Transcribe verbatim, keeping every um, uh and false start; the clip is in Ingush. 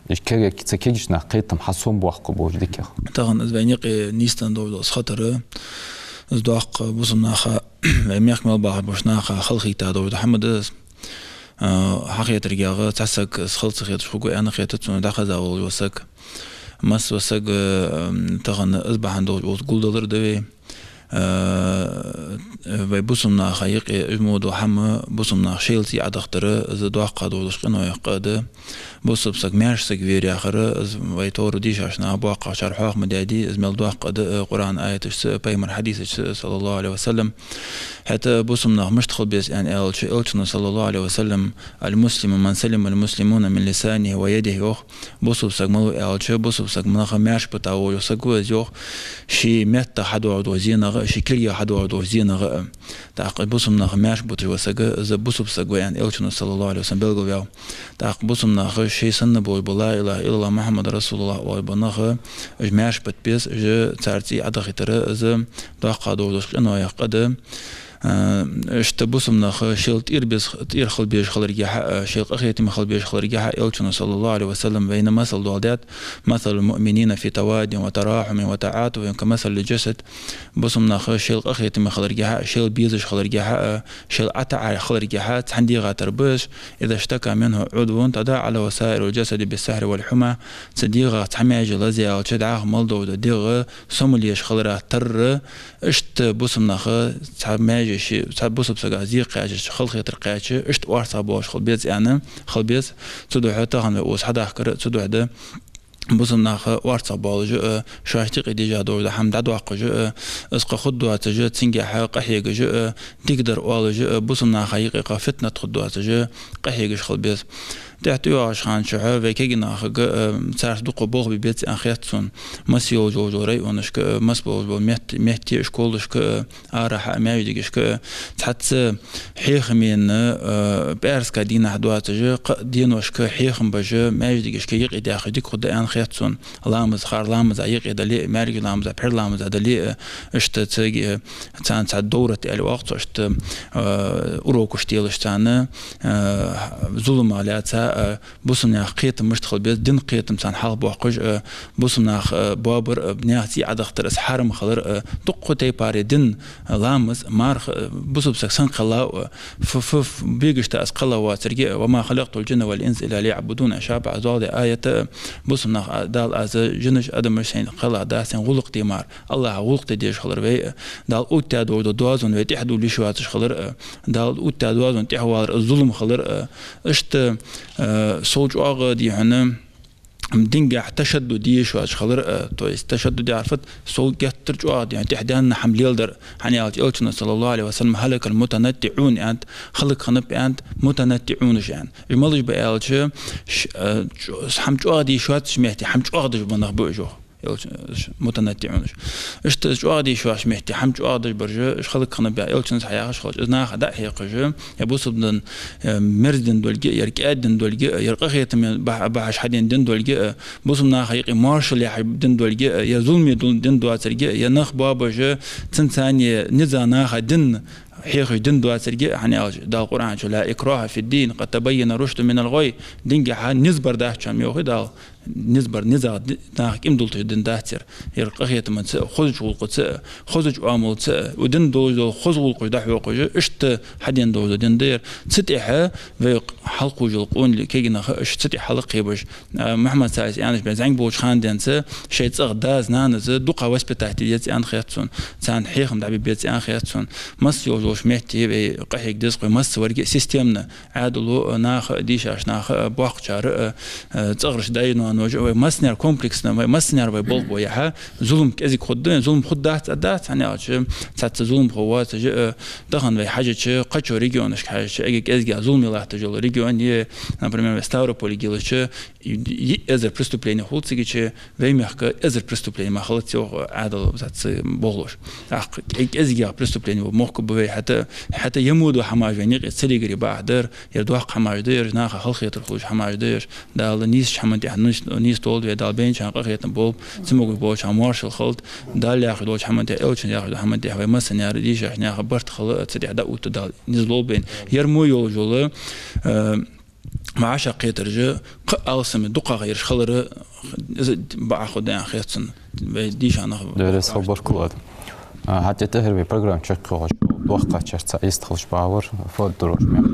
Иштта кег-, цу кегийча наха кхетам хьасомабоаккхаргболаш дикагӀа. Тахан из вайна юкъе нийсденна долаш дола хатар, из доккха бусалба наха, вай мехка мел бахаш болча наха хала хийтта долаш дола хӀама да из. А, хьахетаргахьа, цхьа саг из хала ца хеташ хургва аьнна хетац сона, дӀахеза волаш вола саг. Масса вола саг, а, тахан из бахьан долаш укхаза гулдалар да вай. Э, вай бусалба наха юкъе из мо дола хӀама, бусалба нах шоайла цӀий Ӏодахийтар, из доккха долаш къиноех къа да. Бусалба саг маьрша саг вер яхар, из вай тора дийшача наха боккхагӀчар хьоахадаьд, из мел доккха къа да, э, Къуръан аяташца, пайхамара хьадисашца, саллаллахӀу Ӏалайхи ва саллам. ХӀаьта бусалба нах мишта хила беза аьнна аьлча, Элчано, саллаллахӀу Ӏалайхи ва саллам, «المسلم من سلم المسلمون من لسانه ويده», йоах. Бусалба саг малув аьлча, бусалба саг наха маьрша бита волаш саг ва из, йоах, ший меттах хьадоагӀаш долча зенах а, ший кулгах хьадоагӀаш долча зенах а. ТӀаккха бусалба наха маьрша буташ вола саг, из бусалба саг ва аьнна Элчано, саллаллахӀу Ӏалайхи ва саллам, белгалваьв. ТӀаккха бусалба наха шоай санна болаш бола «لا إله إلا الله محمد رسول الله» оалаш бола нах, уж маьрша бита беза, уж цар цӀий Ӏодахийтар, из доккха долаш дола къиноех къа да. А, иштта бусалба нах шоайла тӀера беза, тӀера хила безаш хиларгахьа а, шоайла къахетаме хила безаш хиларгахьа а, Элчано, саллаллахӀу Ӏалайхи ва саллам, вайна масал доаладаьд: «مثل المؤمنين في توادهم وتراحمهم وتعاطفهم كمثل الجسد». Бусалба нах шоайла къахетаме хиларгахьа а, шоайла безаш хиларгахьа а, шоайла ӀотаӀар хиларгахьа а, цхьан дегӀа тара ба уж: «إذا اشتكى منه عضو تداعى له سائر الجسد بالسهر والحمى». Цу дегӀах цхьа маьже лазаяьлча, дӀахо мел дола дегӀ сомалуш хиларах тарра, иштта бусалба наха цхьа маьже ший, цхьа бусалба сага зе кхаьчача, хала хетар кхаьчача, иштта орцагӀбоалаш хила беза аьнна, хила беза. Цудухьа тахан вай укхаза хьадахкар цудухьа да. Бусалба наха орцагӀбоалаш а, шоашта юкъе деш долаш дола хӀама дӀадоаккхаш а, из кхы хургдоацаш а, цунгахьа къахьегаш а, дикадар оалаш а, бусалба наха юкъе кхы фитнат хургдоацаш а, къахьегаш хила беза. ТӀехьа тӀайоагӀача хана чухь вай кегий нахага, э, царца дукха болх бе беза аьнна хет сона. Масса йолаш йолча районашка, э, масса болаш бола метте, метте, школашка, э, арахьа а, маьждигашка, э, цхьацца хьехамена, э, пӀаьраска дийнахьа доацаш а, кхы деношка хьехам беш а, маьждигашка юкъедаьхача дика хургда аьнна хет сона. Ламаз, хӀара ламаза юкъе дале а, маьркӀажа ламаза, пхьера ламаза дале а, иштта цига, э, царна цхьа доврат аьле оал цох, иштта, э, урокаш делаш царна, э, зуламах лаьца, э, бусалба наьха кхетам мишта хила беза, дина кхетам царна хьалхабоаккхаш, э, бусалба нах, э, боабар, э, наьха цӀий Ӏодахийтар, из хьарам хилар, э, дуккха тайпара дин, э, ламаз, марха, э, бусалба саг сенна кхеллав, э, ф-, ф-, ф-, бегашта из кхелла воацилга, э, «وما خلقت الجن والإنس إلا ليعبدون», шапа ӀазоагӀа де аята, э, бусалба нах, а, Дала: «Аз жинаш, адамаш Сайна кхелла дац, Сайна гӀулакх де мара, АллахӀа гӀулакх де дезаш хилар вай, э, Дала оттадаь дола доазон вай тӀехьа дуллаш вацаш хилар, э, Дала оттадаь доазон тӀехьа валар, э, зулам хилар, э, иштта, э, сов чӀоагӀа дийхьана, дингахьа ташаддуд деш вац хилар, э, то есть ташаддуд яхар фуд, сов геттара чӀоагӀа дийхьана, тӀехьа даьнна хӀама леладар, хӀана аьлча Элчано, саллаллахӀу Ӏалайхи ва саллам, «هلك المتنطعون» аьннад, хӀалакхиннаб аьннад мутанаттиӀунаш аьнна. Уж малаш ба аьлча, ш-, э, чӀо-, хӀама чӀоагӀа деш вац уж метте, хӀама чӀоагӀа деш бола нах ба уж, йоах. Элча, ш-, мутанаттиӀунаш. Иштта чӀоагӀа деш вац уж метте, хӀама чӀоагӀа деш бараш, уж хӀалакхиннаб аьнна Элчано хьаяхаш хилча, из наха дӀа а хьекхаш, е бусалба дин, э, мерза дин долга, е кӀаьда дин долга, е къахетаме бахьа-, бахьаш хьадена дин долга, э, бусалба наха юкъе моаршал яхьа дин долга, э, е зуламе дин доацилга, е нах боабеш, цинцане низа наха дин хьехаш дин доацилга, хӀана аьлча Дала Къуръан чу: «لا إكراه في الدين قد تبين الرشد من الغي». Дингахьа низ бар дац хӀама, йоах Дала. Низ бар, низагӀа ди-, наха кӀимдулташ дин дац ер. Ер къахетамца а, хозача гӀулакхаца а, хозача оамалца а, укх дина долаш дола хоза гӀулакхаш дӀахьокхаш, иштта хьадена долаш дола дин да ер. Цу тӀехьа вай хьалкхувш йола къонахий, кегий нах а, уж цу тӀа хьалкхебеш. А, Мухьаммад-Саиса аьннача бен, зӀамига болча хана денз шоай цӀагӀа дас, нанас дукха воспитать де деза аьнна хет сона, царна хьехам дӀабе беза аьнна хет сона. Масса йолаш йолча метте вай къахьега деза, вай массаварга а системно, Ӏаьдало а, наха а, дийшача наха а, боккхагӀчар а, а, цӀагӀарча даь-ноаноша а, вай массане а комплексно, вай массане а вай болх бе яхьа, зулам кӀезига хургда, зулам хургдац а дац, хӀана аьлча цхьацца зуламхо воацаш а, тахан вай хьажача, кхыча регионашка хьажача, эггара кӀезигагӀа зуламе латташ йола регион я, например, вай Ставрополе гилача, йиъ эзар преступлени хул цига чу, вай мехка эзар преступлени мара хилац, йоах Ӏаьдало цхьацца болхлоша. ТӀаккха кӀе-, кӀезигагӀа преступлени бола мохк ба вай, хӀаьта, хӀаьта е мо дола хӀамаш вайна юкъе ца легар бахьа дар, ер доккха хӀамаш да ераш, наха халахетар хулаш хӀамаш да ераш. Дала нийсача хӀаман тӀа нийс-, нийсдолда вай, Дала бейначарна къахетам болба, цамогаш болчарна моаршал хилда, Дала яхаш долча хӀаман тӀа, Элчано яхаш долча хӀаман тӀа вай массане а, дийшача наха барт хилда, цу тӀа дӀаотта Дала низ лолба вайна. Ер мо йолаш йола, э, Маша кхетаржа, кхы алсаме дукхагӀа ераш хилара, из бакъахьа да аьнна хет сона. Вай дийша нах. Деррес хабар кулад. А, хӀаьта тӀехьарча вай программа чакхйоалаш, доккхачарца йистхилча бавар, фонд дурож мех.